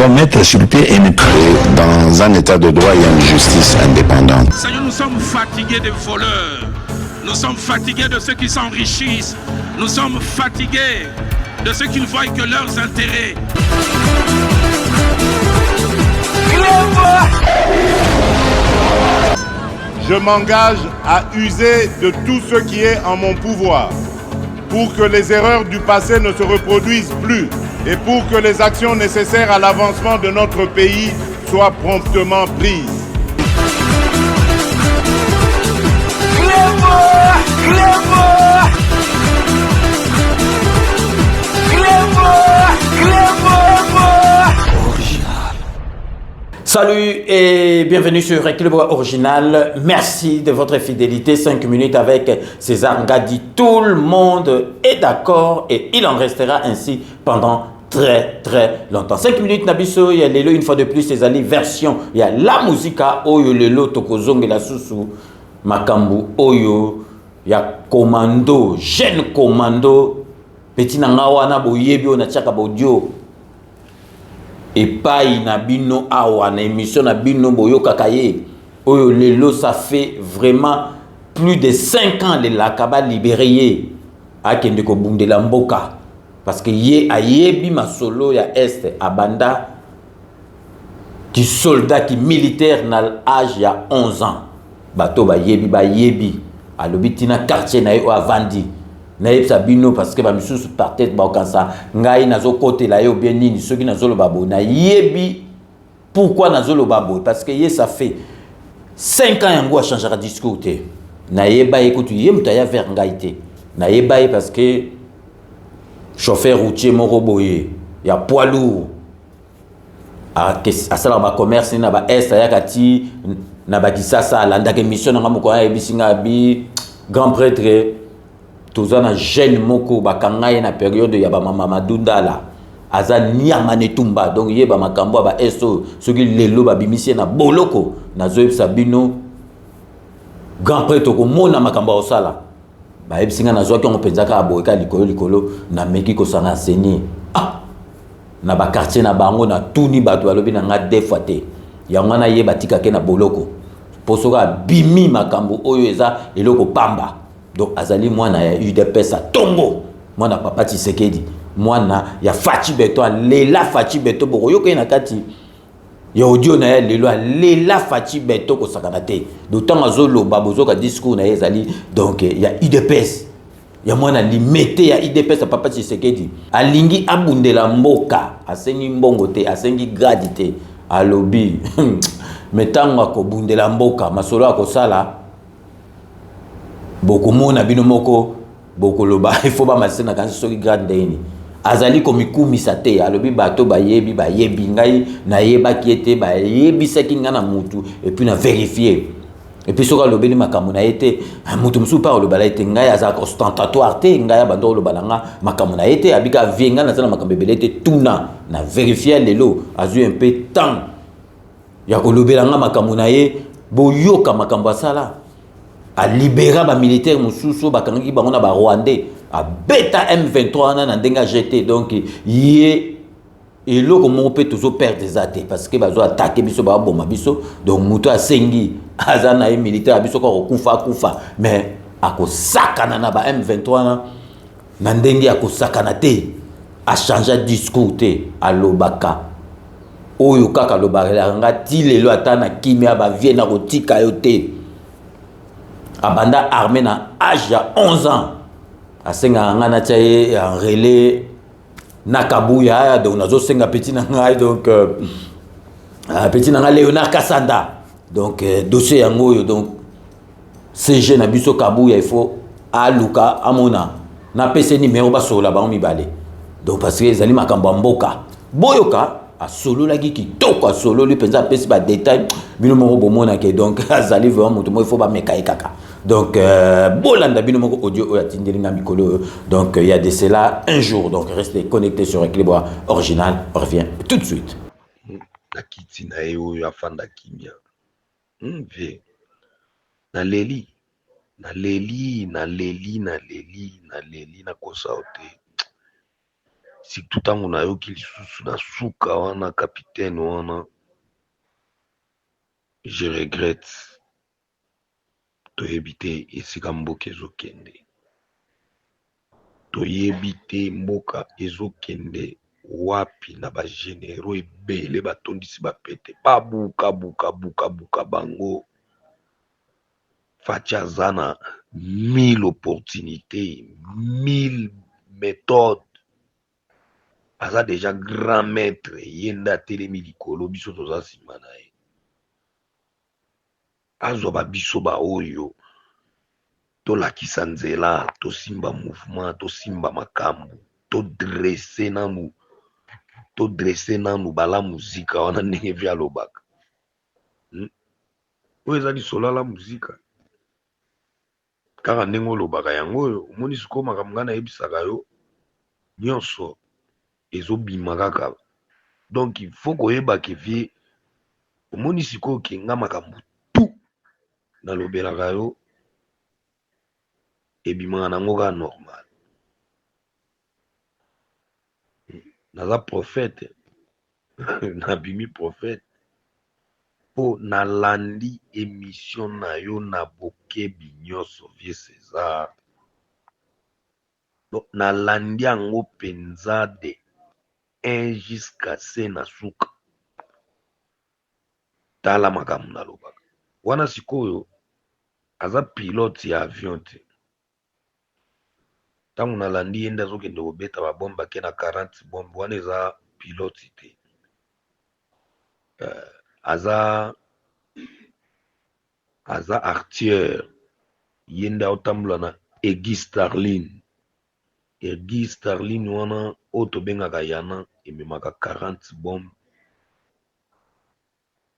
doit mettre sur pied un État. Et dans un état de droit, il y a une justice indépendante. Seigneur, nous sommes fatigués des voleurs. Nous sommes fatigués de ceux qui s'enrichissent. Nous sommes fatigués de ceux qui ne voient que leurs intérêts. Je m'engage à user de tout ce qui est en mon pouvoir pour que les erreurs du passé ne se reproduisent plus et pour que les actions nécessaires à l'avancement de notre pays soient promptement prises. Salut et bienvenue sur Club Original. Merci de votre fidélité. 5 minutes avec César Ngadi. Tout le monde est d'accord et il en restera ainsi pendant très très longtemps. 5 minutes na biso ya lelo, une fois de plus ezali version ya la musica oyo lelo tokozongela susu makambo oyo ya commando, jeune commando petit na nga wana boyebi oyo natiaka baudio epai na bino awa na émission na bino boyokaka ye oyo lelo, ça fait vraiment plus de 5 ans lelaka balibérer ye akende kobundela mboka, parce que ye ayebi masolo ya Est. Abanda ki soldat, ki militaire na âge ya 11 ans. Bato bayebi, bayebi. Alobi ntina quartier na ye oyo avandi, nayebisa bino, parce que bamisusu peut-être bakokanisa ngai nazokotela ye ou bien nini. Soki nazoloba boye, nayebi pourquoi nazoloba boye, parce que ye, ça fait 5 ans yango achangeaka discours te. Nayeba ye kutu, ye moto aya vers ngai te. Nayeba ye parce que chauffeur routier moko boye ya poids lourd asalaka bacommerce na baest, ayaka ti na bakisasa, alandaka émission na nga. Moko ayebisi nga abi: "Grand prêtre, toza na jeune moko bakanga ye na période ya bamama Madundala, aza niama na etumba." Donc yeba makambo ya baest oyo. Soki lelo babimisi ye na boloko, nazoyebisa bino, grand prêtre, okomona makambo ya kosala. Bayebisi nga, nazwaki yango mpenza kaka boye, kaka likolo likolo. Nameki kosanga enseigner, ah, na baquartier na bango, natuni bato, balobi na nga deux fois te. Yango wana ye batikake na boloko, mpo soki abimi, makambo oyo eza eloko pamba. Donc azali mwana ya UDPS atongo, mwana papa Tshisekedi, mwana ya Fatshi Béton. Alela Fatshi Béton. Bokoyoka ye na kati ya audio na ye lelo, alela Fatshi Béton kosakana te. Donc ntango azoloba, bozoka discours na ye ezali donc ya UDPS, ya mwana Limete, ya UDPS ya papa Tshisekedi. Alingi abundela mboka, asengi mbongo te, asengi grade te. Alobi me ntango akobundela mboka, masolo akosala, bokomona bino moko, bokoloba ifo bamasise na kanisi soki grade ndenge nini. Azali komikumisa te. Alobi bato bayebi, bayebi ngai, nayebaki ye te, bayebisaki ngai na mutu et puis na vérifier. Et puis soki alobeli makambo na ye te, moto mosusu mpe alobala ye te. Ngai azalaka ostentatoire te, ngai abanda koloba na nga makambo na ye te. Abika vie, ngai naza na makambo ebele te. Tuna na vérifier. Lelo azwi un peu temps ya kolobela nga makambo na ye. Boyoka makambo asala: alibéra bamilitaire mosusu oyo bakangaki bango na barwandais, abeta M23 wana na ndenge AGT. Donc ye eloko moko mpe tozoperdre eza te, parce que bazo attaquer biso, baboma biso. Donc moto asengi aza na ye militaire ya biso kaka kokufa akufa, mais akosakana na ba M23 wana na ndenge ya kosakana te. Achange discours te, alobaka oyo kaka alobaka nga ti lelo. Ata na kimia, bavie na kotika yo te. Abanda armé na âge ya 11 ans. Asengaka nga natia ye en relais na Kabuya. Donc nazosenga petit na ngai, donc petit na ngai Léonard Kasanda. Donc dossier yango oyo, donc CG na biso Kabuya, il faut aluka amona, napesa numéro, basolola bango mibale. Donc parce que ezali makambo ya mboka. Boyoka, asololaki kitoko, asololi mpenza, apesi badétail, bino moko bomonake. Donc azali vraiment moto moko il faut bameka ye kaka. Donc bolanda bino moko audio oyo atindeli nga mikolo oyo, donc il y a de cela un jour. Donc restez connectés sur Équilibre Original, on revient tout de suite. Na kiti na ye oyo afanda kimia ve naleli, naleli, naleli, naleli, naleli, nakosa yo te. Surtout ntango nayoki lisusu na suka wana capitaine wana, je regrette. Toyebi te esika mboka ezokende, toyebi te mboka ezokende wapi na ba generaux ebele batondisi bapete babuka buka buka buka bango. Fatshi aza na 1000 opportunités, 1000 méthodes, aza déjà grand maître, ye nde atelemi likolo, biso toza nsima na ye. Azwa babiso baoyo tolakisa nzela, tosimba mouvement, tosimba makambo, todresser nanu, todresser nanu bala muzika wana ndenge vi alobaka. Oyo eza lisolo ala muzika kaka ndenge olobaka yango oyo omoni sikoyo makambo ngai nayebisaka yo nyonso ezobima kaka. Donc il faut koyeba ke vie omoni sikoyo ke nga makambo tout nalobelaka yo ebimaka nango kaka normal. Naza prophète, nabimi prophète mpo nalandi émission na yo na bokebi nyonso, vieux César. Donc nalandi yango mpenza de 1 jusqu'à c na suka. Tala makambo nalobaka wana sikoyo, aza pilote ya avion te. Ntango nalandi ye nde azokende kobeta babombe, ake na 40 bombe wana, eza pilote te. Aza artilleur, ye nde aotambola na Aegis Starlin. Aegis Starlin wana oyo tobengaka yana ememaka 40 bombe,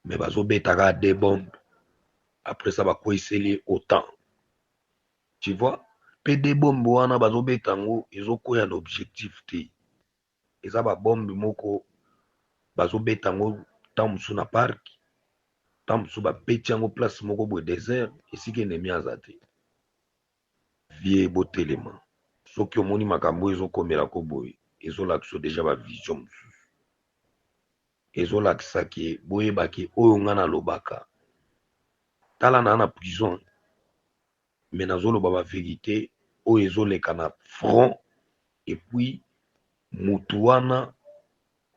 mais bazobetaka deux bombes, après ça bakweyiseli autant, tu vois. Mpe deux bombe wana bazobeta yango ezokwea na objectif te, eza babombe moko bazobeta yango ntango mosusu na parc, ntango mosusu babeti yango place moko boye désert esika ennemi aza te. Vie botelema, soki omoni makambo oyo ezokomela ko boye, ezolakisa déjà bavision mosusu, ezolakisa ke boyebake oyo nga nalobaka. Tala na prison, mais nazoloba bavérité oyo ezoleka na front. Et puis mutu wana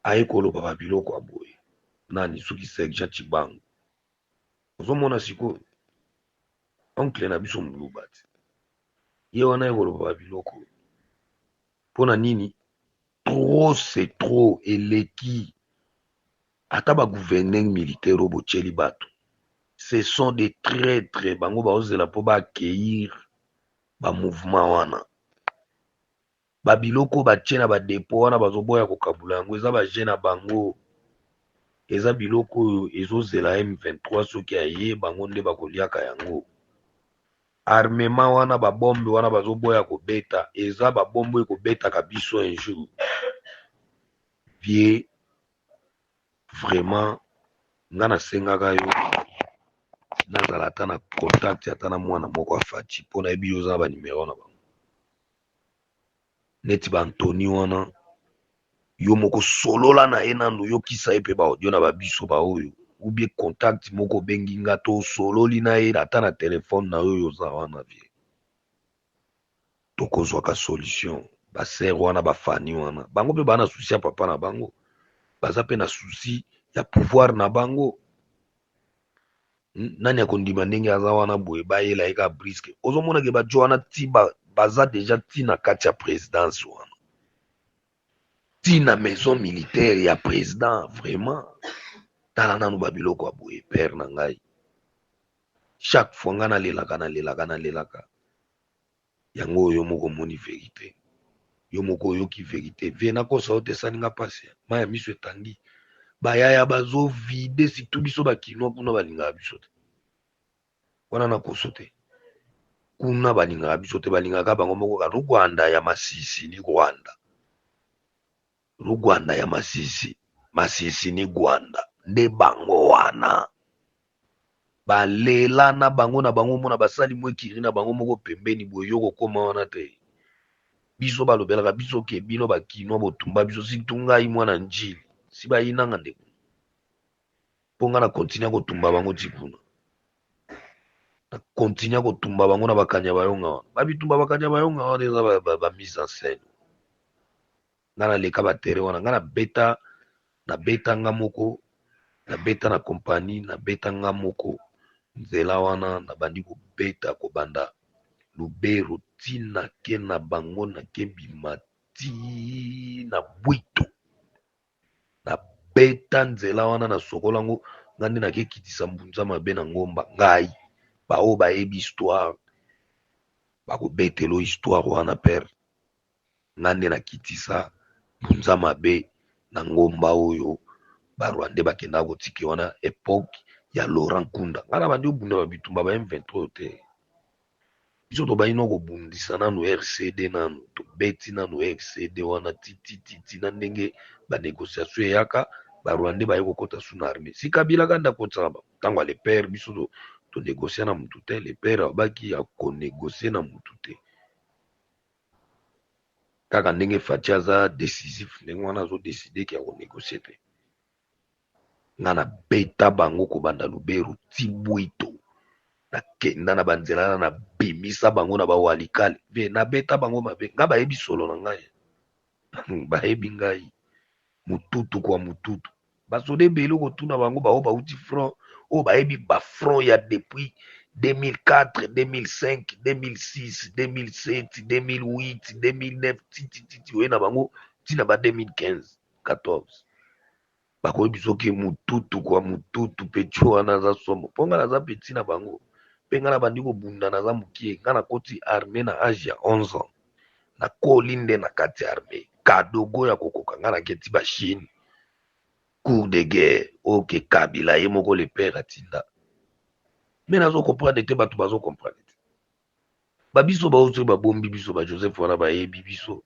aye koloba babiloko ya boye nani, soki sergent Chibango, ozomona sikoyo oncle na biso moluba te, ye wana ye koloba babiloko mpona nini? Trop c'est trop, eleki. Ata bagouverneur militaire oyo botieli bato, ce sont des traîtres. Bango baozela mpo baaccueillir bamouvement wana, babiloko batie na badépôt wana, bazoboya kokabula yango, eza baje na bango, eza biloko oyo ezozela M23. Soki aye, bango nde bakoliaka yango. Armement wana, babombe wana bazoboya kobeta, eza babombe oyo ekobetaka biso un jour. Vie vraiment, nga nasengaka yo nazala ata na contact ata na mwana moko afaci, mpo nayebi yo oza na banimero na bango neti baantoni wana. Yo moko solola na ye nanu, yokisa ye mpe baaudio na babiso baoyo, ou bien contact moko obengi nga, to osololi na ye ata na telefone na yo oyo oza wana. Vie tokozwaka solution. Basere wana, bafani wana, bango mpe baa na souci ya papa na bango, baza mpe na souci ya pouvoir na bango. Nani akondima ndenge aza wana boye, bayela ye kaka brusque? Ozomonake bajo wana ti baza déjà ti na kati ya présidence wana, ti na maison militaire ya président. Vraiment, tala nanu babiloko ya boye, père na ngai. Chaque fois ngai nalelaka, nalelaka, nalelaka yango oyo. Moko omoni vérité, yo moko oyoki vérité. Vie nakosa yo te, esalinga mpasi, mai ya miso etangi. Bayaya bazovide, surtout biso bakinois kuna balingaka biso te wana, nakoso te, kuna balingaka biso te, balingaka bango moko ka Rwanda ya Masisi ni Rwanda, Rwanda ya Masisi, Masisi ni Rwanda, nde bango wana balela na bango na bango. Mona basali mwa ekiri na bango moko pembeni boye, yo kokóma wana te. Biso balobelaka biso ke bino ba kinois botumba biso, surtout ngai mwana Ndjili si bayinanga ndeko mpo nga na continue kotumba bango ti kuna, na continue kotumba bango na bakanya bayonga wana, babitumba bakanya bayonga wana eza ba mise en scène. Nga naleka baterrain wana, nga nabeta, nabeta nga moko, nabeta na compagnie, nabeta nga moko nzela wana, nabandi kobeta kobanda Lubero ti nake na bango, nake bima ti na Bwito, nabeta nzela wana, nasokola yango nga nde nakekitisa mbunza mabe na ngomba. Ngai baoyo bayebi histoire bakobetela histoire wana pere, nga nde nakitisa mbunza mabe na ngomba oyo barwandais bakendaka kotika wana époque ya Laurent Nkunda. Nga na bandi obunda babitumba ba M23 te, biso tobandi no kobundisa nanu RCD, nanu tobeti nanu RCD wana titititi na ndenge banégociation eyaka, barwandais baye kokɔta su na armée. Si Kabila kanda akotisaka bango ntango ya le père, biso tonégocia na mutu te. Le père abaki akonégocie na mutu te, kaka ndenge Fatshi aza décisif, ndenge wana azodécider ke akonégocie te. Nga nabeta bango kobanda Lubero ti Bwito, nakenda na banzela wana, nabimisa bango na bawalikale ve, nabeta bango mabe. Nga bayebi solo na ngai, bayebi ngai mututu kwa mututu. Basoda ebele okotuna bango, bao bauti front oyo bayebi bafront ya depuis 2004, 2005, 2006, 2007, 2008, 2009, titititi oye na bango ntina ba 2015, 14, bakoyebi soki mututu kwa mututu petit wana aza somo, mpo nga naza petit na bango. Mpe nga na bandi kobunda naza mokie. Nga nakoti armée na age ya 11 ans, nakoli nde na kati ya armée. Kadogo ya kokoka, nga naketi bachine cours de guerre oyo ke Kabila ye moko le père atinda. Me nazocomprendre te, bato bazocomprendre te. Babiso bao soki babombi biso, bajoseph wana bayebi biso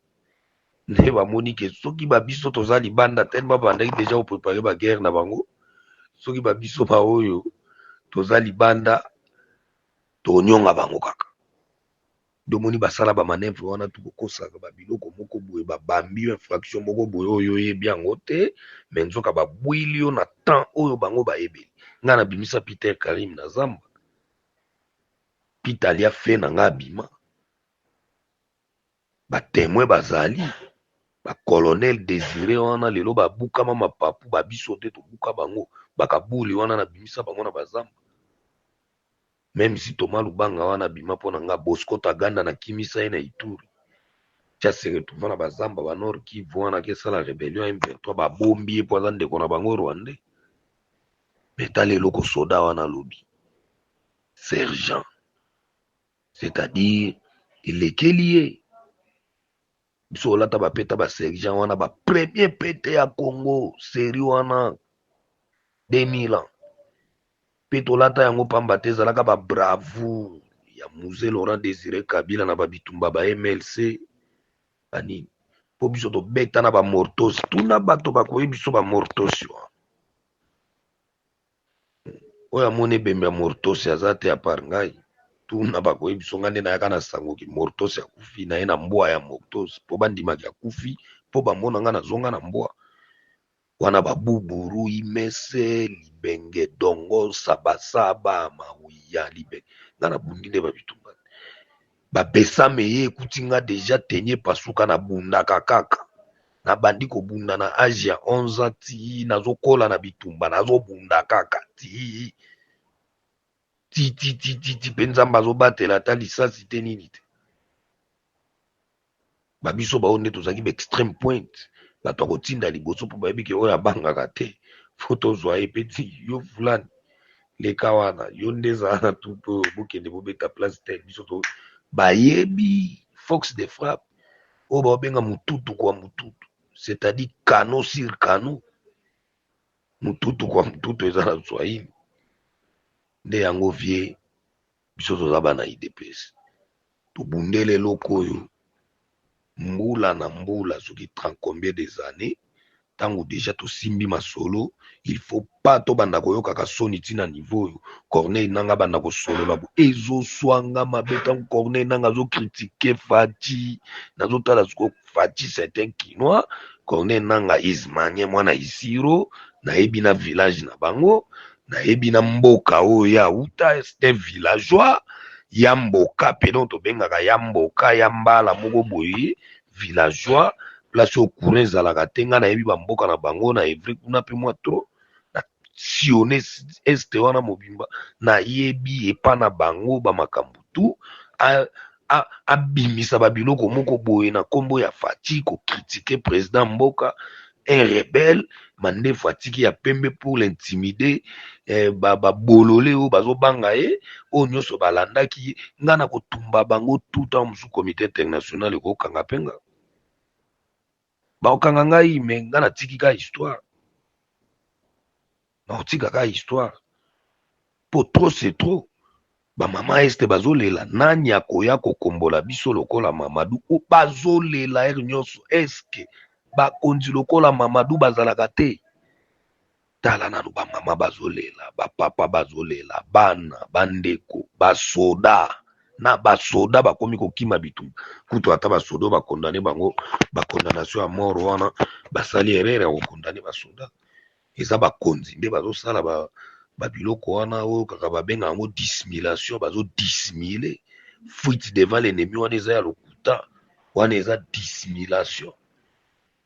nde bamoni ke soki babiso toza libanda te, babandaki déjà kopréparer baguerre na bango. Soki babiso baoyo toza libanda, tonyonga bango kaka. Nde omoni basala bamanœuvre wana, tokokosaka babiloko moko boye, babambi yo infraction moko boye oyo oyebi yango te, me nzoka babwili yo na temps oyo bango bayebeli. Ngai nabimisa Peter Karim na zamba, Peter alia fe na ngai, abima, batémoin bazali, bacolonel Désiré wana lelo babukama mapapu, babiso te tobuka bango, bakabuli wana nabimisa bango na bazamba. Même si Thomas Lubanga wana abima mpo na nga, Bosco Taganda nakimisa ye na Ituri, tia se retrouva na bazamba ba Nord Kivu wana, akesala rébellion M23, babombi ye mpo aza ndeko na bango rwandais. Me tala eloko soda wana alobi, sergent, c'est-à-dire elekeli ye. Biso olata bapeta basergent wana, bapremier pete ya Congo, série wana 2000 ans mpe tolata yango pamba te, ezalaka babravoure ya Mzee Laurent Désiré Kabila na babitumba ba MLC banini, mpo biso tobeta na bamortosi. Tuna bato bakoyebi biso bamortosi wana. Oyo amoni ebembe ya mortosi aza te à part ngai. Tuna bakoyebi biso. Ngai nde nayaka na sangoki mortosi akufi na ye na mbwa ya mortosi, mpo bandimaki akufi, mpo bamona ngai nazonga na mbwa wana. Babuburu imese libenge dongo sabasaba mawiya libenge, ngai nabundi nde babitumba bapesame ye ekuti nga déjà tenye pasuka. Nabundaka kaka, nabandi kobunda na age ya 11 ans ti nazokola na bitumba, nazobunda kaka ti ti ti ti ti ti mpe Nzambe azobatela, ata lisasi te nini te. Babiso bao nde tozalaki baextrême pointe, bato ya kotinda liboso, mpo bayebi ke oyo abangaka te, fo tozwa ye mpe ti yo fulani leka wana, yo nde ezala na troupe oyo, bokende bobeta place te. Biso to bayebi force de frappe oyo baobenga mututu kwa mututu, c'est-à-dire canon sur canon. Mututu kwa mututu eza na swahili nde yango. Vie biso toza bana UDPS, tobundela eloko oyo mbula na mbula, soki 30 combien des années. Ntango deja tosimbi masolo, il faut pas tobanda koyokaka soni ntina niveau oyo Corneille Nanga banda kosolola bo ezoswanga mabe. Ntango Corneille Nanga azocritiquer Fatshi, nazotala sikoyo, Fatshi c'est un Kinois, Corneille Nanga ismanien, mwana Isiro. Nayebi na village na bango, nayebi na mboka oyo ya auta, c'est un villageois ya mboka mpe, donc tobengaka ya mboka ya mbala moko boye, villageois, place oyo courant ezalaka te. Ngai nayebi bamboka na bango na Evry kuna mpe mwa trop na sillonne Est wana mobimba, nayebi epa na bango bamakambo tu. Abimisa babiloko moko boye na nkombo ya Fatshi, kocritiquer président mboka, un rebelle mandefu atiki ya pembe pour l'intimider. Babolole oyo bazobanga ye, oyo nyonso balandaki ye, ngai na kotumba bango tout. Ntango mosusu comité international ekokanga mpe nga, bakokanga ngai, me ngai natiki kaka histoire, nakotika kaka histoire, po trop c'est trop. Bamama Est bazolela, nani akoya kokombola biso lokola Mamadou? Bazolela heure nyonso. Eske bakonzi lokola Mamadou bazalaka te? Tala nanu, bamama bazolela, bapapa bazolela, bana, bandeko, basoda na basoda bakomi kokima bitumba. Kutu ata basoda oyo bacondamner bango, bacondamnation ya mort wana, basali erreur ya kocondamner basoda. Eza bakonzi nde bazosala babiloko wana oyo kaka babenga yango dissimulation. Bazodissimuler fuite devant l'ennemi, wana eza ya lokuta, wana eza dissimulation,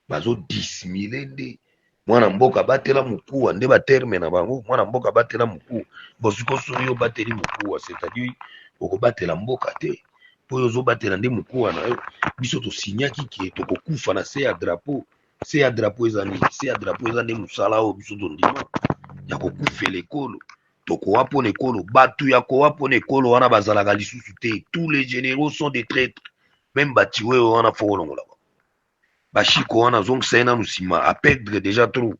bazodissimuler nde. Mwana mboka batela mokuwa, nde baterme na bango, mwana mboka batela mokuwa. Bosiko soki obateli mokuwa, c'est-à-dire okobatela mboka te, mpo oyo ozobatela nde mokuwa na yo. Biso tosignaki ke tokokufa na se ya drapeau. Se ya drapeau eza nini? Se ya drapeau eza nde mosala oyo biso tondima ya kokufela ekolo. Tokowa mpona ekolo. Bato ya kowa mpona ekolo wana bazalaka lisusu te. Tous les généraux sont des traîtres, même batiwe oyo wana. Fo kolongola bango. Bashiko wana, azongisa ye nanu nsima, aperdre déjà trop.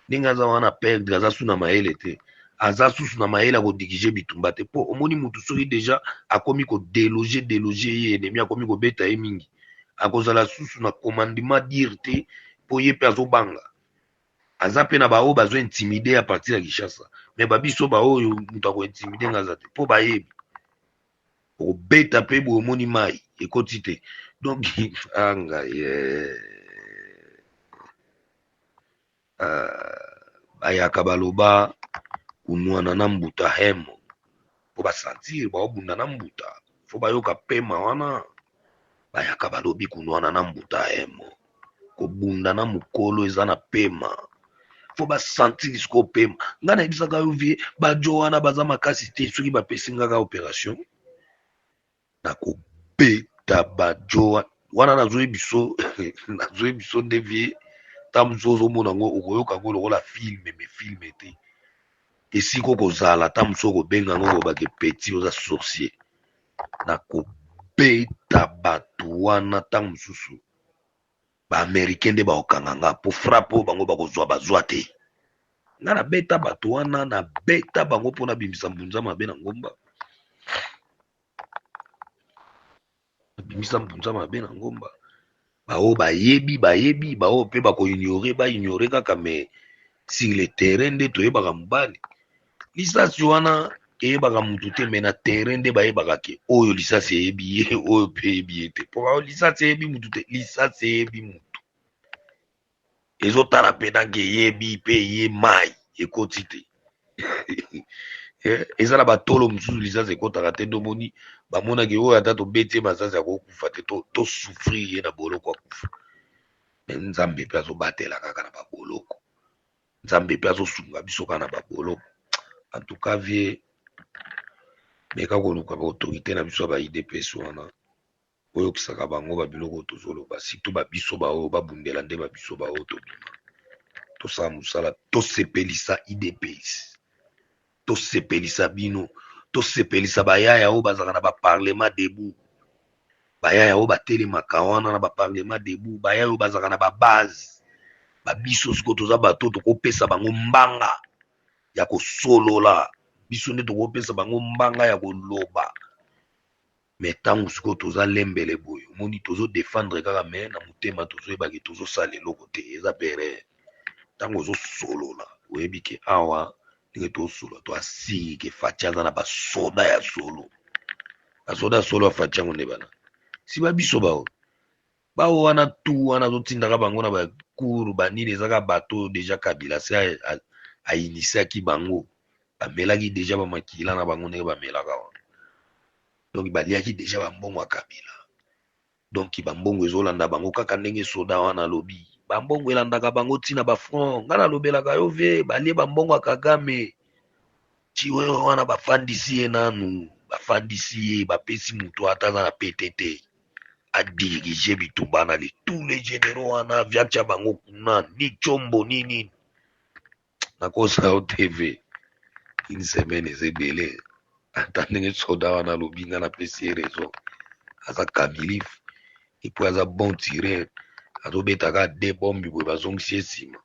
Ndenge aza wana, aperdre, aza su na mayele te, aza susu na mayele ya kodiriger bitumba te, mpo omoni mutu soki déjà akomi kodéloger, déloger ye, ennemi akomi kobeta ye mingi, akozala susu na commandement dire te, mpo ye mpe azobanga. Aza mpe na baoyo bazointimider à partir ya Kinshasa, me babiso baoyo, moto akointimider nga aza te, mpo bayebi okobeta mpe boye, omoni mai ekoti te. Donc anga ye bayaka baloba kunwana na mbuta hemo, mpo basentir baobunda na mbuta, fo bayoka pema wana. Bayaka balobi kunwana na mbuta hemo, kobunda na mokolo eza na pema, fo basentir sikoyo pema. Ngai nayebisaka yo, vie bajo wana baza makasi te. Soki bapesi ngaka opération, nakobeta bajo wana. Nazoyebi biso, nazoyebi biso nde vie. Ntango mosusu ozomona yango, okoyoka yango lokola film, mais film te. Esika okozala, ata mosusu okobenga yango kobake petit oza sorcier. Nakobeta bato wana. Ntango mosusu baaméricain nde bakokanga nga, mpo frappe oyo bango bakozwa, bazwa te. Nga nabeta bato wana, nabeta bango mpo nabimisa mbunza mabe na ngomba, nabimisa mbunza mabe na ngomba. Baoyo bayebi, bayebi, baoyo mpe bakoignorer, baignorer kaka. Mais sur le terrain nde toyebaka mobali. Lisasi wana eyebaka mutu te, me na terrain nde bayebaka ke oyo lisasi eyebi ye, oyo mpe eyebi ye te, mpo lisasi eyebi mutu te. Lisasi eyebi mutu, ezotala mpenake eyebi mpe ye, mai ekoti te. Eza na batolo mosusu lisasi ekɔtaka te. Nde omoni bamonaki oyo, ata tobeti ye masasi, akokufa te, tosouffrir ye na boloko, akufa. Me Nzambe mpe azobatela kaka na baboloko, Nzambe mpe azosunga biso kaka na baboloko. En tout cas, vie, meka koluka baautorité na biso ya ba UDPS wana, oyokisaka bango babiloko oyo tozoloba, surtout babiso baoyo babundela nde babiso baoyo tobima, tosala mosala, tosepelisa UDPS, tosepelisa bino, tosepelisa bayaya oyo bazalaka na baparlement debout, bayaya oyo batelemaka wana na baparlement debout, bayaya oyo bazalaka na babase. Babiso sikoyo toza bato tokopesa bango mbanga ya kosolola, biso nde tokopesa bango mbanga ya koloba. Me ntango sikoyo toza lembele boye, omoni tozodéfendre kaka, me na motema tozoyebaki tozosala eloko te, eza perere. Ntango ozosolola, oyebi ke awa ndenge tosolola, toasiri ke Fatshi aza na basoda ya solo. Basoda ya solo ya Fatshi yango nde bana si babiso bao bao wana tu wana azotindaka bango na bacour banini, ezaka bato oyo deja Kabila se ainisiaki bango, bamelaki deja bamakila na bango ndenge bamelaka wana. Donc baliaki deja bambongo ya Kabila. Donc bambongo ezolanda bango kaka ndenge soda wana alobi, bambongo elandaka bango ntina bafront. Ngai nalobelaka yo ve, balie bambongo ya Kagame ti oyo wana, bafandisi ye nanu, bafandisi ye, bapesi moto ata aza na pete te adirige bitumba na le tous les généraux wana viatia bango kuna, ni Tshombo ni nini. Nakosa yo TV, une semaine eza ebele. Ata ndenge soda wana alobi, nga napesi ye raison. Aza kabilif et puis aza bon tireur, azobetaka de bombi boye, bazongisi ye nsima.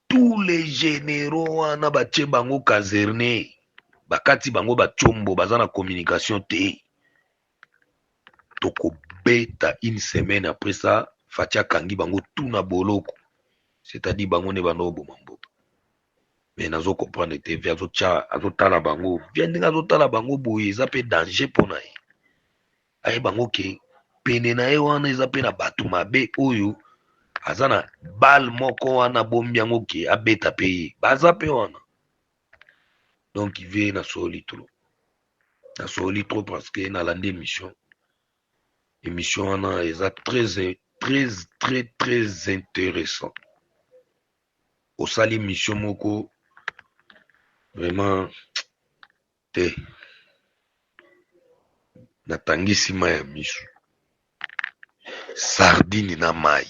Tous les généraux wana batie bango caserne, bakati bango batiombo, baza na communication te. Tokobeta une semaine après ça, Fatshi akangi bango tout na boloko, c'est-à-dire bango nde banda oboma mboka. Mais nazo comprendre te, vi azotya, azotala bango via ndenge azotala bango boye, eza mpe danger mpo na ye. Ayeba yango ke pene na ye wana eza mpe na bato mabe oyo aza na bale moko wana abombi yango ke abeta mpe ye, baza mpe wana. Donc vie, nasoli trop, nasoli trop parce que nalandi émission wana, eza très très très très intéressant. Osali mission moko vraiment te, natangisi mai ya miso, sardine na mai.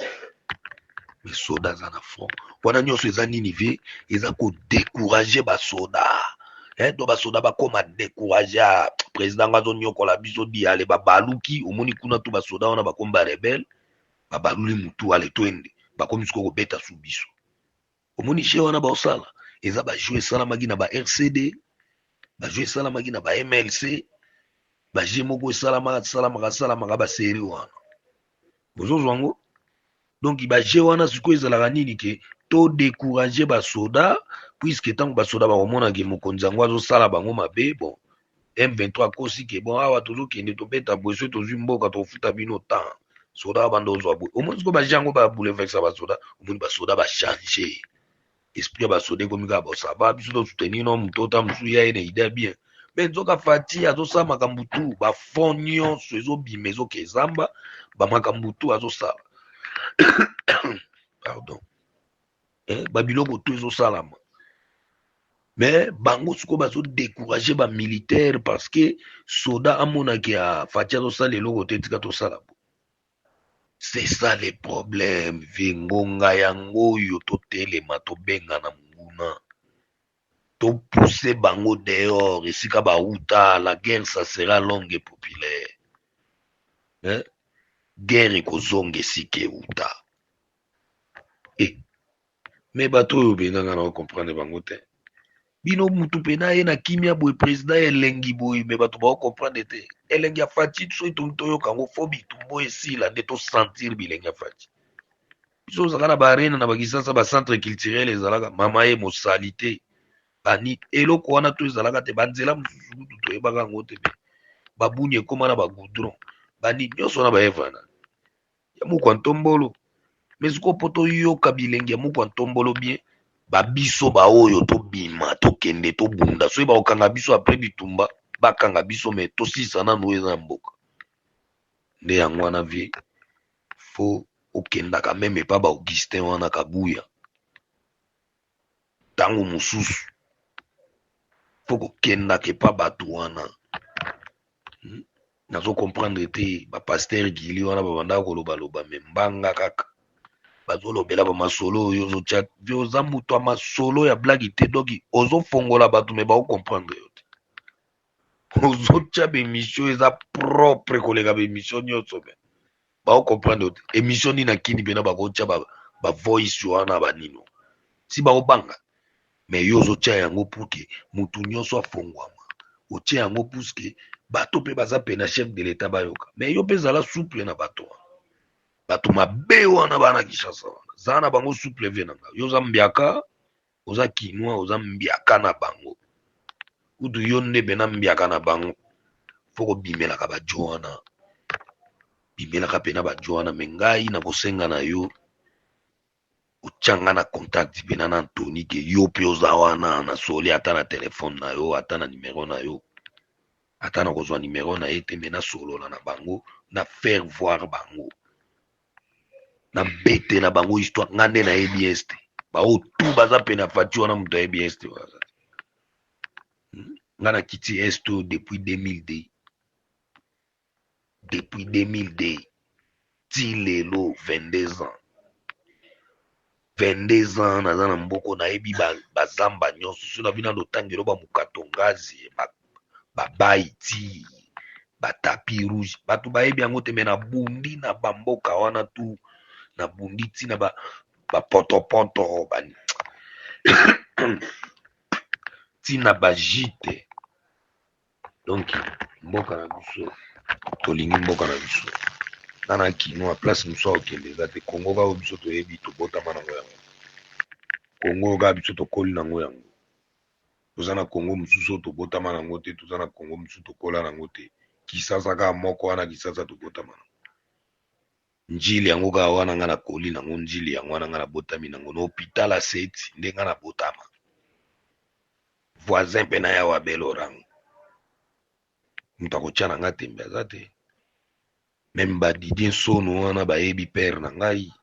Mais soda aza na front wana nyonso eza nini, vie? Eza kodécourage basoda, to basoda bakóma décourage. Président ngo azonyokola biso di ale, babaluki. Omoni kuna to basoda wana bakomi barebelles, babaluli mutu ale, twende, bakomi sikoyo kobeta su biso. Omoni jeu wana baosala, eza bajeu esalamaki na ba RCD, bajeu esalamaki na ba MLC, bajeu moko esalamaka salamaka salamaka basérie wana, bozozwa yango. Donc bajeu wana sikoyo ezalaka nini? Ke todécourage basoda, puisque ntango basoda bakomonake mokonzi yango azosala bango mabe, bon, M23 akosi ke bon, awa tozokende tobeta boye, soki tozwi mboka tofuta bino temps. Soda banda ozwa boye, omoni sikoyo bajeu yango babouleversa basoda. Omoni basoda bachange esprit ya basoda, ekomi kaka bosaba biso tosoutenir no moto ota mosusu ya ye na idée bien. Mais nzoka Fatshi azosala makambo tu, bafond nyonso ezobima, ezoka ezamba bamakambo tu azosala, pardon, babiloko tu ezosalama. Mais bango sikoyo bazodécourage bamilitaire parce que soda amonaki ya Fatshi azosala eloko te, tika tosala bo. C'est ça le problème, vie. Ngonga yango oyo totelema, tobengana monguna, topousse bango dehors esika bauta. La guerre, ça sera longue et populaire, hein? Guerre ekozonga esika euta. E me bato oyo benganga na ocomprendre bango te. Bino mutu mpena ye na kimia boye, président elengi boye, me bato baocomprendre te elengi ya Fatshi. Soki tolingi toyoka yango, fo bitumbu esila nde tosentir bilengi ya Fatshi. Biso ozalaka na baarena na bakisasa, bacentre culturel ezalaka mama ye mosali te, bani eloko wana to ezalaka te. Banzela mosusu kutu toyebaka yango te, me babuni ekóma na bagoudron, bani nyonso na baevana ya mokwa ntombolo. Me sikoyo mpo toyoka bilengi ya mokwa ntombolo bien, babiso baoyo tobima, tokende tobunda. Soki bakokanga biso après bitumba, bakanga biso, me tosilisa nanu oyo eza na mboka. Nde yango wana, vie, fo okendaka meme epa ba Augustin wana Kabuya. Ntango mosusu fo kokendaka epa bato wana. Nazo comprendre te bapasteur Gili wana babandaka kolobaloba, me mbanga kaka bazolobela bamasolo oyo ozotya. Oza moto ya masolo ya blague te, donc ozofongola bato me baocomprendre yo te. Ozotya baémission eza propre koleka baémission nyonso, me baocomprendre yo te. Émission nini akini mpena bakotya bavoice wana banino si baobanga, me yo ozotya yango pour que motu nyonso afongwama. Otia yango puisque bato mpe baza pene chef de l'État bayoka. Me yo mpe ezala souple na bato wana. Bato mabe wana bana Kinshasa wana, zala na bango souple vie na nga. Yo oza mbiaka, oza kinois, oza mbiaka na bango. Kutu yo nde pena mbiaka na bango. Faut kobimelaka ba djo wana. Bimelaka pena ba djo wana, mais ngai nakosenga na yo otia nga na contact pena na Anthony ke yo pe oza wana na soli ata na telefone na yo, ata na numero na yo. Ata na kozwa numero na ye te, mais nasolola na bango, na faire voir bango. Na betela bango histoire, nga nde nayebi este. Ba oyo tout baza pene ya Fatshi wana moto ayebi este baza. Nga nakiti este oyo depuis 2002. Depuis 2002 ti lelo 22 ans. 22 ans naza na mboko, nayebi bazamba nyonso. Soki na bino nando tangelo ba mukato ngazi, ba bayi ti, ba tapis rouge, bato bayebi yango te, mais nabundi na ba mboka wana tout, nabundi ti na ba potopoto, ba ti na ba gite. Donc mboka na biso, tolingi mboka na biso. Nga na kinois, place mosusu akokende eza te. Congo kaka biso toyebi, tobotama nango yango. Congo kaka biso tokoli nango yango. Toza na Congo mosusu oyo tobotama nango te, toza na Congo mosusu tokola nango te. Kisasa kaka moko wana, Kisasa tobotama nango. Njili yango kaka wana nga nakoli nango, njili yango wana nga nabotami nango. Na hôpital ya Seti nde nga nabotama. Voisin pe na ya wa Belorango. Moto akotia na nga tembe aza te. Même ba Didier Sono wana bayebi père na ngai.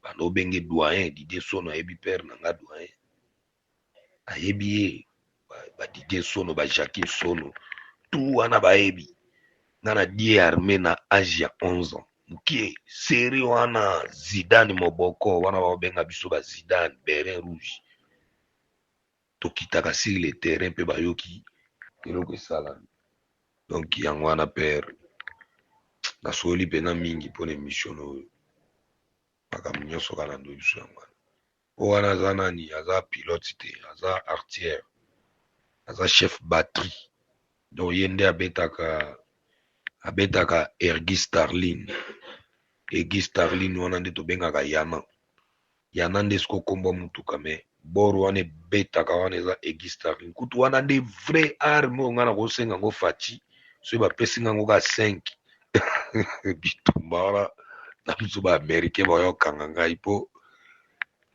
Bando obenge doyen, Didier Sono ayebi père na nga doyen. Ayebi ye, ba Didier Sono, ba Jacques Sono, tout wana bayebi. Nga na die armée na âge ya 11 ans. Mukie, série wana Zidane Moboko, wana ba benga biso ba Zidane, béret rouge. Tokitaka sur le terrain pe bayoki eloko esalami. Donc yango wana père, nasoli pena mingi mpona émission oyo. Makambo nyonso kaka na ndoyi biso yango wana. Oyo wana aza nani? Aza pilote te, aza artilleur, aza chef batterie. Donc ye nde abetaka Ergi Starlin. Ergi Starlin wana nde tobengaka Yana. Yana nde siko kombo mutuka, mais bor wana ebetaka wana eza Ergi Starlin. Kutu wana nde vrai arme oyo nga nakosenga yango Fatshi, soki bapesi nga yango kaka 5. Bitumba wana na biso ba Américain bayokanga ngai po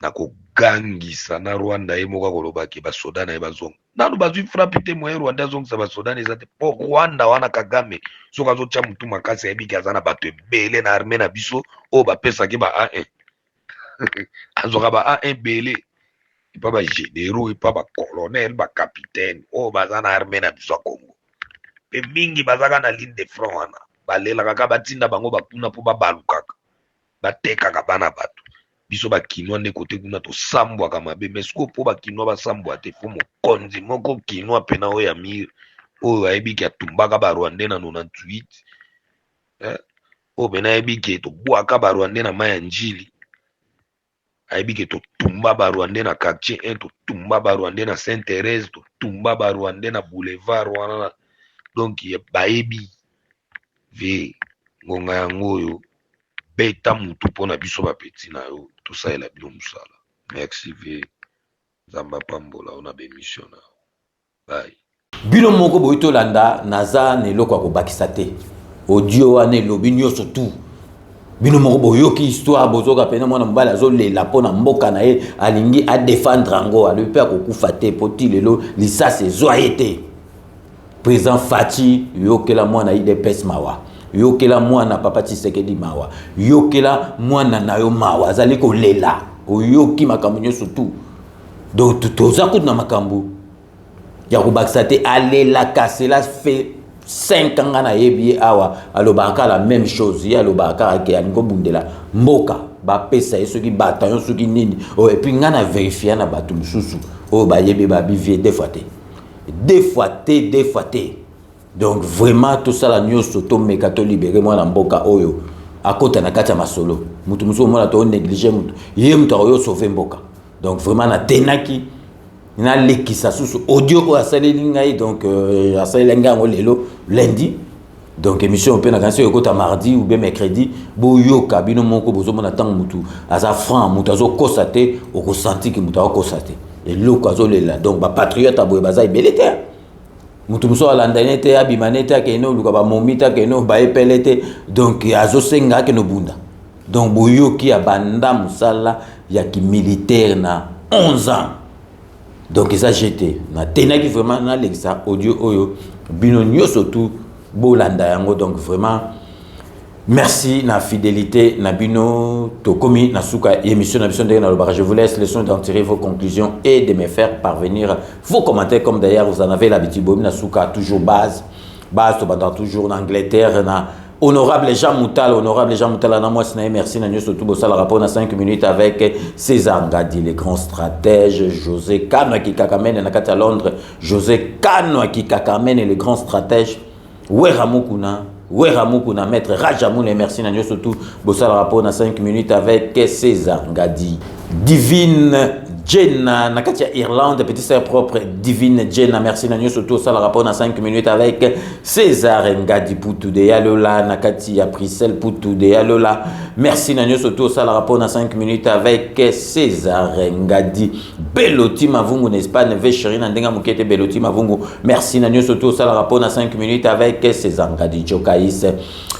nakogangisa na Rwanda ye moko akolobaki basoda na ye bazonga. Nanu bazwi frappe te, moyen Rwanda azongisa basoda na eza te. Po Rwanda wana Kagame soki azotia mutu makasi ayebi ke aza na bato ebele na armée na biso oyo bapesaki ba A1. Azwaka ba A1 ebele epa ba généraux, epa ba colonel, ba capitaine oyo baza na armée na biso ya Congo. Pe mingi bazaka na ligne de front wana, balelaka kaka batinda bango bakuna po babalukaka, batekaka bana bato. Biso ba kinois nde kote kuna tosambwaka mabe, mais sikoyo po ba kinois basambwa te, fo mokonzi moko kinois pena oyo ya mire oyo ayebi ke atumbaka ba Rwandais na 98, oyo pena ayebi ke tobwaka ba Rwandais na mai ya Njili, ayebi ke totumba ba Rwandais na quartier 1, totumba ba Rwandais na Sainte-Thérèse, totumba ba Rwandais na boulevard wana. Donc bayebi ve ngonga yango oyo beta mutu mpona biso ba petit na yo tosalela bino mosala. Merci ve, Nzambe apambola yo na ba émission na yo. Bye. Bino moko boyi tolanda, naza na eloko ya kobakisa te. Audio wana elobi nyonso tout. Bino moko boyoki histoire, bozoka pena mwana mobali azolela mpo na mboka na ye, alingi a défendre yango, alobi mpe akokufa te mpo ti lelo lisasi ezwa ye te. Président Fatshi, yokela mwana UDPS mawa, yokela mwana papa Tshisekedi mawa, yokela mwana na yo mawa, azali kolela, oyoki makambo nyonso tout. Donc toza kutu na makambo ya kobakisa te, alelaka, cela fait 5 ans nga nayebi ye awa, alobaka kaka la même chose, ye alobaka kaka ke alingi kobundela mboka, bapesa ye soki bataillon soki nini. Oh, et puis nga na vérifia na bato mosusu oyo bayebi babi vie deux fois te, deux fois te, deux fois te. Donc vraiment tosala nyonso tomeka tolibere mwana mboka oyo akota na kati ya masolo. Mutu mosusu omona to néglige mutu, ye mutu akoyo sauver mboka. Donc vraiment natenaki nalekisa susu audio oyo asaleli ngai, donc asaleli ngai yango lelo lundi. Donc émission mpe nakanisi oyo ekota mardi ou bien mercredi, boyoka bino moko, bozomona ntango motu aza franc, motu azokosa te, okosanti ke motu akokosa te, eloko azolela. Donc bapatriote ya boye baza ebele te. Motu mosusu alanda ne te, abima ne te, akende oluka bamomi te, akende bayepele te. Donc azosenga akende obunda. Donc boyoki, abanda mosala ya kimilitaire na 11 ans. Donc eza gt natenaki vraiment nalekisa audio oyo, bino nyonso tu bolanda yango. Donc vraiment merci na fidélité na bino. Tokomi na suka émission na biso. Ndenge nalobaka, je vous laisse le soin d'en tirer vos conclusions et de me faire parvenir vos commentaires, comme d'ailleurs vous en avez l'habitude. Bomi na suka toujours base base, tobandaka toujours na Angleterre, na honorable Jean Moutal. Honorable Jean Moutal na mwasi na ye, merci na nyonso tu bosalaka mpona 5 minutes avec César Ngadi, le grand stratège. José Kano Akikakamene na kati ya Londres, José Kano Akikakamene, le grand stratège. Wera Mukuna, Wera Mukuna, maître Rajamoune, merci na nyonso tu bosalaka mpona 5 minutes avec César Ngadi. Divine Jenna na kati ya Irlande, petit sœur propre Divine Jenna, merci na nyonso tu osalaka mpona 5 minutes avec César Ngadi. Putu de Yalola na kati ya Bruxelles, Putu de Yalola, merci na nyonso tu osalaka mpona 5 minutes avec César Ngadi. Beloti Mavungu na Espagne, ve chéri na ndenge moke te, Beloti Mavungu, merci na nyonso tu osalaka mpona 5 minutes avec César Ngadi. Jokaïs,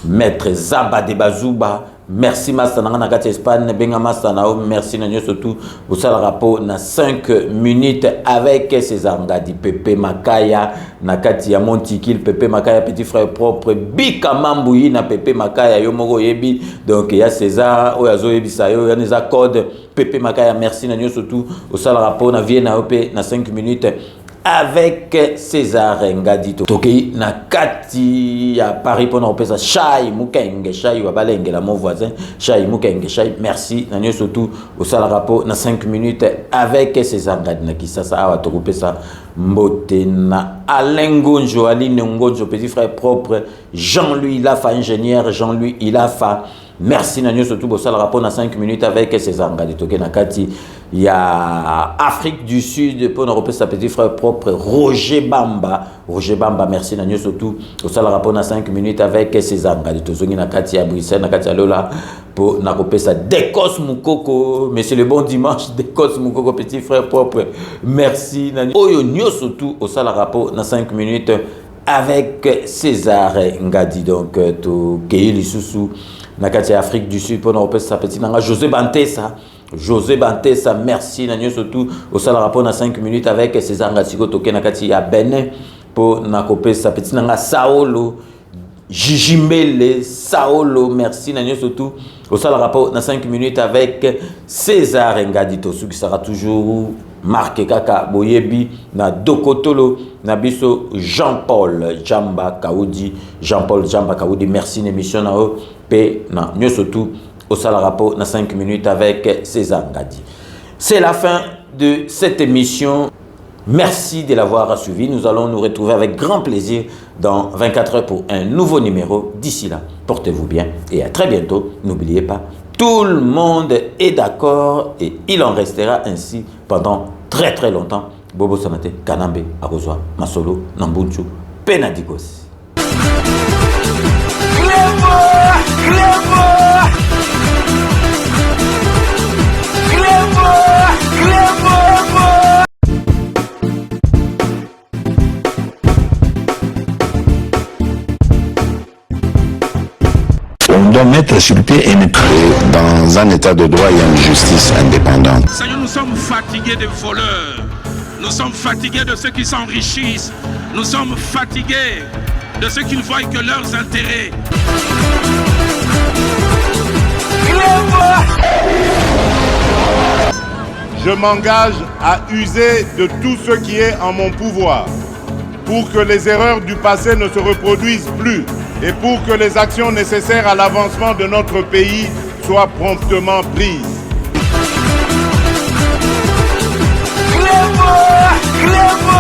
maître Zaba de Bazuba, merci. Masta na nga na kati ya Espagne, benga masta na yo, merci na nyonso tu osalaka mpo na 5 minutes avec César Ngadi. Pepe Makaya na kati ya Montikil, Pepe Makaya, petit frère propre Bika Mambuyi na Pepe Makaya, yo moko oyebi. Donc ya César oyo azoyebisa yo, yana eza code. Pepe Makaya, merci na nyonso tu osalaka mpo na vie na yo mpe na 5 minutes avec César Ngadi. Tokei na kati ya Paris mpona kopesa Shai Mukenge, Shai wa balengela, mon voisin Shai Mukenge. Shai, merci na nyonso tu osalaka mpo na 5 minutes avec César Ngadi. Na Kisasa awa, tokopesa mbote na Alain Ngonjo, Aline Ngonjo, petit frère propre Jean-Louis Ilafa, ingénieur Jean-Louis Ilafa, merci na nyonso tu bosalaka mpo na 5 minutes avec César Ngadi. Toke na kati ya Afrique du Sud mpona kopesa petit frère propre Roger Bamba. Roger Bamba, merci na nyonso tu osalaka mpo na 5 minutes avec César Ngadi. Tozongi na kati ya Bruxelles, na kati ya Lola, mpo na kopesa Decos Mukoko, monsieur le bon dimanche Decos Mukoko, petit frère propre, merci na oyo nyonso tu osalaka mpo na 5 minutes avec César Ngadi. Donc tokei lisusu na kati ya Afrique du Sud mpona kopesa petit nanga José Bantesa. José Bantesa, merci na nyonso tu osalaka mpo na 5 minutes avec César Ngadi. Sikoyo tokei na kati ya Benin mpo na kopesa petit nanga Saolo Jijimbele. Saolo, merci na nyonso tu osalaka mpo na 5 minutes avec César Ngadi. Tosukisaka toujours marke kaka boyebi na dokotolo na biso Jean-Paul Jamba Kaudi. Jean-Paul Jamba Kaudi, merci na émission na yo mpe na nyonso tu osalaka mpo na 5 minutes avec César Ngadi. C'est la fin de cette émission. Merci de l'avoir suivi. Nous allons nous retrouver avec grand plaisir dans 24 heures pour un nouveau numéro. D'ici là, portez-vous bien et à très bientôt. N'oubliez pas, tout le monde est d'accord et il en restera ainsi pendant très très longtemps. Bobo Sanate, Kanambe, Arozwa, Masolo, Nambunchu, Penadikos. On doit mettre sur pied un État. Et dans un état de droit, il y a une justice indépendante. Seigneur, nous sommes fatigués des voleurs. Nous sommes fatigués de ceux qui s'enrichissent. Nous sommes fatigués de ceux qui ne voient que leurs intérêts. Je m'engage à user de tout ce qui est en mon pouvoir pour que les erreurs du passé ne se reproduisent plus et pour que les actions nécessaires à l'avancement de notre pays soient promptement prises. Clément.